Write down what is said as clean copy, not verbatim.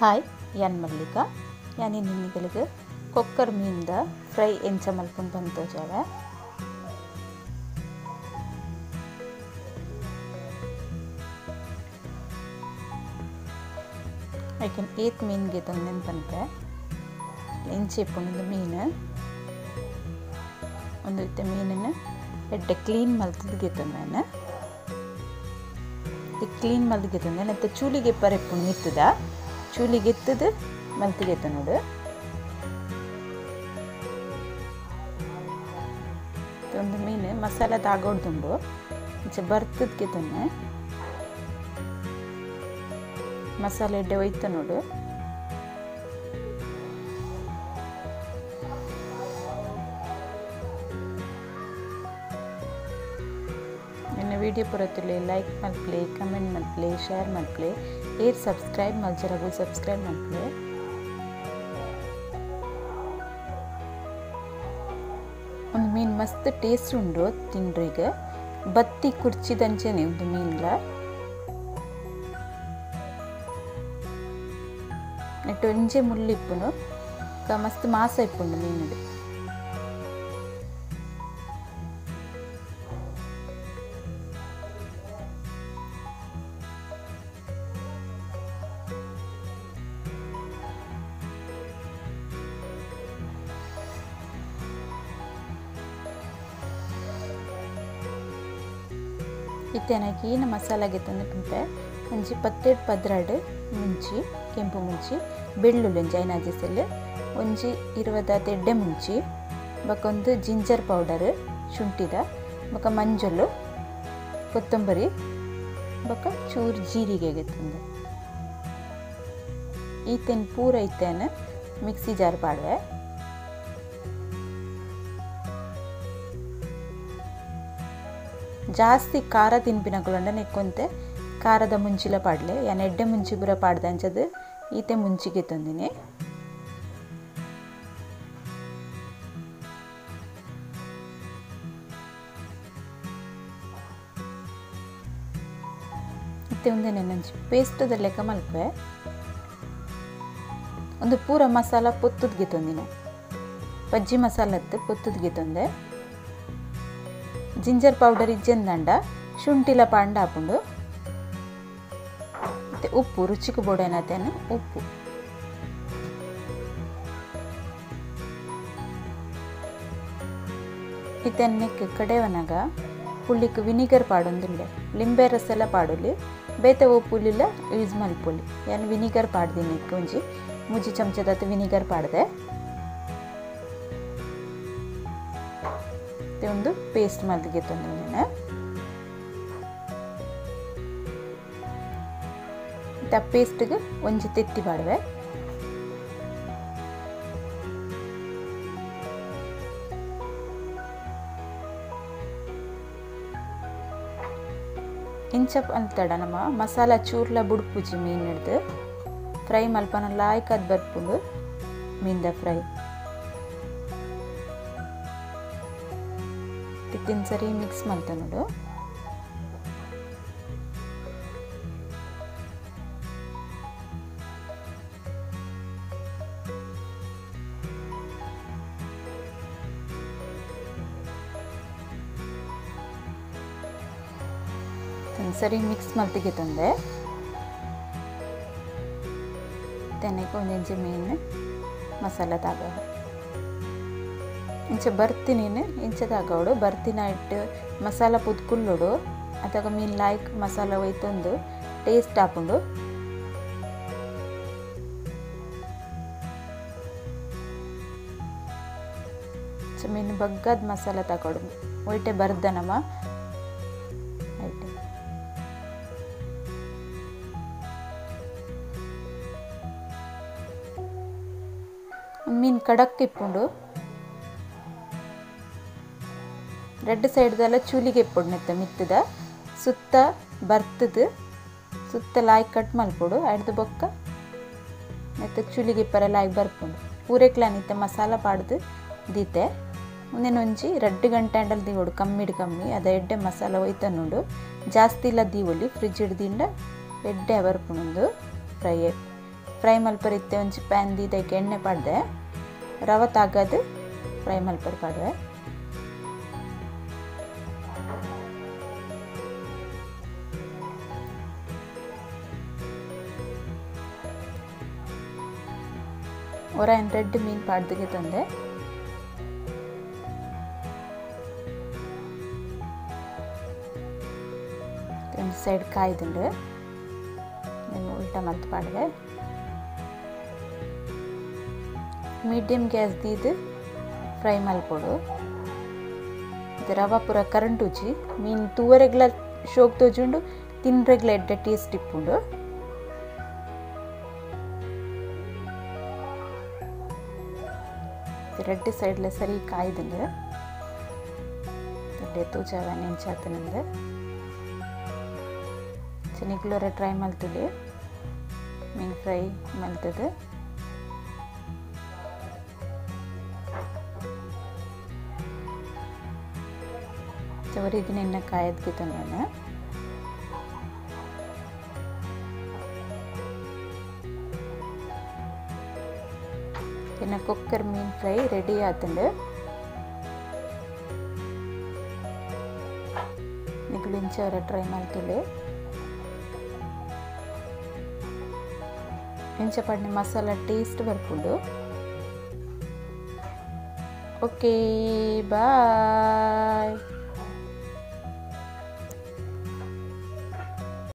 Hi ಯಾನ್ Mallika ಯಾನಿ ನಿನ್ನಿಗಳಿಗೆ ಕೊಕ್ಕರ್ ಮೀನ್ದ fry ಎಂಚ ಮಲ್ಪುನ್ ಪಂತೋಜಾವೆ. ಐಕೆನ್ ಏತ್ ಮೀನ್ಗೆ ತಂದೆನ್ ಪನ್ಪೆ ಎಂಚೆ ಇಪ್ಪುಂಡು ಮೀನು ಒಂದು ಇತ್ತೆ ಮೀನನ್ನು ಎಡ್ಡೆ ಕ್ಲೀನ್ ಮಲ್ತದ್ ಗೆತ್ತೊಂದು ಕ್ಲೀನ್ ಮಲ್ತ್ ಗೆತ್ತೊಂದು ನೆತ್ತ ಚೂಲಿಗೆ ಪರೆಪ್ಪುಂಡು ಮಿತ್ತದ ಚೂಲಿಗೆ ಎತ್ತದು ಮಲ್ತಿಗೆ ನೋಡು. ಒಂದು ಮೀನು ಮಸಾಲ ತಾಗೋಡ್ದುಂಡು ಇಂಚ ಬರ್ತದಕ್ಕೆ ತೊಂದೆ ಮಸಾಲೆ ಎಡ್ಡೆ ಒಯ್ತ ನೋಡು. ನನ್ನ ವಿಡಿಯೋ ಪೂರ ಲೈಕ್ ಮಲ್ಪ್ಲೆ, ಕಮೆಂಟ್ ಮಲ್ಪ್ಲೆ, ಶೇರ್ ಮಲ್ಪ್ಲೆ, ಏರ್ ಸಬ್ಸ್ಕ್ರೈಬ್ ಮಲ್ಜರಗು ಸಬ್ಸ್ಕ್ರೈಬ್ ಮಲ್ಪ್ಲೆ. ಒಂದು ಮೀನು ಮಸ್ತ್ ಟೇಸ್ಟ್ ಉಂಡು ತಿಂಡ್ರಿಗೆ ಬತ್ತಿ ಕುರ್ಚಿದಂಚೆನೆ ಒಂದು ಮೀನ್ಲ ನೆಟ್ಟು ಒಂಜೆ ಮುಳ್ಳು ಇಪ್ಪುನು ಮಸ್ತ್ ಮಾಸ ಇಪ್ಪುಂಡು ಮೀನುಡು. ಇತ್ತೆನಕಿ ಈನ ಮಸಾಲಾಗೆ ತಂದು ಪಂಪೆ ಒಂಜಿ ಪತ್ತೆಡ್ ಪದ್ರಾಡು ಮುಂಚಿ ಕೆಂಪು ಮುಂಚಿ ಬೆಳ್ಳುಳ್ಳಿ ಒಂಜಿ ಐನಾಜಿ ಸೆಲ್ ಒಂಜಿ ಇರುವದಾತ್ ಎಡ್ಡೆ ಮುಂಚಿ ಬೊಕೊಂದು ಜಿಂಜರ್ ಪೌಡರ್ ಶುಂಠಿದ ಬೊಕ ಮಂಜೊಲು ಕೊತ್ತಂಬರಿ ಬೊಕ ಚೂರು ಜೀರಿಗೆ ತಂದು ಈತೆನ್ ಪೂರ ಇತ್ತೇನ ಮಿಕ್ಸಿ ಜಾರ್ ಪಾಡುವೆ. ಜಾಸ್ತಿ ಖಾರ ತಿನ್ಪಿನಕುಲಂಡ ನೆಕ್ಕೊಂತೆ ಖಾರದ ಮುಂಚಿಲ ಪಾಡ್ಲೆ ಯಾನ್ ಎಡ್ಡೆ ಮುಂಚಿ ಪೂರ ಪಾಡ್ದೆ ಅಂಚದು ಈತೆ ಮುಂಚಿಗೆ ತಂದಿನಿ. ಇತ್ತೆ ಒಂದೇನೆ ನಂಚಿ ಪೇಸ್ಟದ ಲೆಕ್ಕ ಮಲ್ಪೆ ಒಂದು ಪೂರ ಮಸಾಲ ಪೊತ್ತುದ್ಗೆ ತಂದಿನಿ ಬಜ್ಜಿ ಮಸಾಲತ್ತು ಪೊತ್ತುದ್ಗೆ ತಂದೆ ಜಿಂಜರ್ ಪೌಡರ್ ಇಜ್ಜೆಂದಂಡ ಶುಂಠಿಲ ಪಾಂಡ ಹಾಪುಂಡು ಮತ್ತೆ ಉಪ್ಪು ರುಚಿಗೆ ಬೋಡೇನತೇನು ಉಪ್ಪು. ಇತ್ತೆನ್ನೆಕ್ ಕಡೆವನಾಗ ಪುಳ್ಳಿಕ್ ವಿನಿಗರ್ ಪಾಡೊಂದುಲ್ಲೆ ಲಿಂಬೆ ರಸ ಎಲ್ಲ ಪಾಡೊಲಿ ಬೇತೆ ಓ ಪುಲ್ಲಿಲ ಯೂಸ್ ಮಲ್ಪೊಲಿ. ಯಾನ್ ವಿನಿಗರ್ ಪಾಡ್ದಿನಿ ಒಂಜಿ ಮುಜಿ ಚಮಚದಾತ ವಿನಿಗರ್ ಪಾಡ್ದೆ ಒಂದು ಪೇಸ್ಟ್ ಮಲ್ದಿಗೆ ತಂದಿದ್ದೇನೆ. ಪೇಸ್ಟ್ಗೆ ಒಂಜಿ ತೆತ್ತಿ ಪಾಡುವೆ. ಇಂಚ ಅಂತಡ ನಮ್ಮ ಮಸಾಲ ಚೂರ್ಲ ಬುಡ್ಪುಜಿ ಮೀನು ಹಿಡ್ದು ಫ್ರೈ ಮಲ್ಪನ ಲಾಯ್ಕ್ ಅದು ಬರ್ಪುಂಡು ಮೀನ್ದ ಫ್ರೈ. ತಿನ್ ಸರಿ ಮಿಕ್ಸ್ ಮಲ್ತ ನೋಡು. ಸರಿ ಮಿಕ್ಸ್ ಮಲ್ತಿಗೆ ತಂದೆ ತೆನೆಗೆ ಒಂದಿಂಚು ಮೀನು ಮಸಾಲ ತಾಗ ಇಂಚ ಬರ್ತಿನೀನು ಇಂಚ ತಾಗೋಡು ಬರ್ತಿನ ಇಟ್ಟು ಮಸಾಲ ಪುದ್ಕುಲ್ಲೋಡು ಅದಾಗ ಮೀನು ಲಾಯ್ಕ್ ಮಸಾಲ ಒಯ್ತೊಂದು ಟೇಸ್ಟ್ ಆಪುಂಡು. ಮೀನು ಬಗ್ಗದ ಮಸಾಲ ತಗೋಡು ಒಯ್ಟೆ ಬರ್ದನಮ್ಮ ಐಟೆ ಮೀನು ಕಡಕ್ ಇಪ್ಪುಂಡು. ರೆಡ್ ಸೈಡ್ದೆಲ್ಲ ಚೂಲಿಗೆ ಇಪ್ಪುಡು ನೆತ್ತ ಮಿತ್ತದ ಸುತ್ತ ಬರ್ತದ ಸುತ್ತ ಲಾಯ್ ಕಟ್ ಮಲ್ಪೊಡು ಅಡ್ದು ಬೊಕ್ಕ ನೆತ್ತ ಚೂಲಿಗೆ ಇಪ್ಪರ ಲಾಯ್ ಬರ್ಪುಂಡು ಪೂರೆಕ್ಲ ನಿತ್ತ ಮಸಾಲ ಪಾಡ್ದು ದೀತೆ ಒಂದೇನೊಂಜಿ 2 ಗಂಟೆ ಅಂಡಲ್ ದೀವೊಡು ಕಮ್ಮಿಡ್ ಕಮ್ಮಿ ಅದ ಎಡ್ಡೆ ಮಸಾಲ ಒಯ್ತನುಂಡು ಜಾಸ್ತಿ ಇಲ್ಲ ದೀವೊಲಿ ಫ್ರಿಜ್ ಹಿಡ್ದಿಂಡ ಎಡ್ಡೆ ಬರ್ಪುಂಡು ಫ್ರೈ ಫ್ರೈ ಮಲ್ಪರಿತ್ತೆ ಒಂಜಿ ಪ್ಯಾನ್ ದೀದಕ್ಕೆ ಎಣ್ಣೆ ಪಾಡ್ದೆ ರವೆ ತಾಗದು ಫ್ರೈ ಮಲ್ಪರಿ ಪಾಡುವೆ. ಒರ ರೆಡ್ ಮೀನು ಪಾಡ್ದಿಗೆ ತಂದೆ. ಒಂದು ಸೈಡ್ ಕಾಯ್ದುಂಡು ಉಲ್ಟಾ ಮಲ್ತ್ ಪಾಡುವೆ. ಮೀಡಿಯಂ ಗ್ಯಾಸ್ ದೀದು ಫ್ರೈ ಮಲ್ಪೊಡು. ರವೆ ಪೂರ ಕರಂಟುಜಿ ಮೀನು ತೂವರೆಗ್ಲ ಶೋಕ್ ತೋಜುಂಡು, ತಿನ್ರೆಗ್ಲ ಎಡ್ಡೆ ಟೇಸ್ಟ್ ಇಪ್ಪುಂಡು. ರೆಡ್ ಸೈಡ್ಲ ಸರಿ ಕಾಯ್ದುಂಡು ದೊಡ್ಡ ತೂಜಾವ ನೆಂಚಾತನಂದು ಚೆನ್ನಿಗ್ಲೋರ ಟ್ರೈ ಮಲ್ತದೆ ಮೀನು ಫ್ರೈ ಮಲ್ತದೆ. ಚವರಿದಿನ ಎಣ್ಣೆ ಕಾಯದ್ಗೆ ತಂದನ. ಎನ್ನ ಕೊಕ್ಕರ್ ಮೀನು ಫ್ರೈ ರೆಡಿ ಆತಂಡು. ನಿಗುಲು ಇಂಚವರ ಟ್ರೈ ಮಲ್ತುಲೆ. ಇಂಚ ಪಾಡ್ನೆ ಮಸಾಲ ಟೇಸ್ಟ್ ಬರ್ಪುಂಡು. Okay, bye.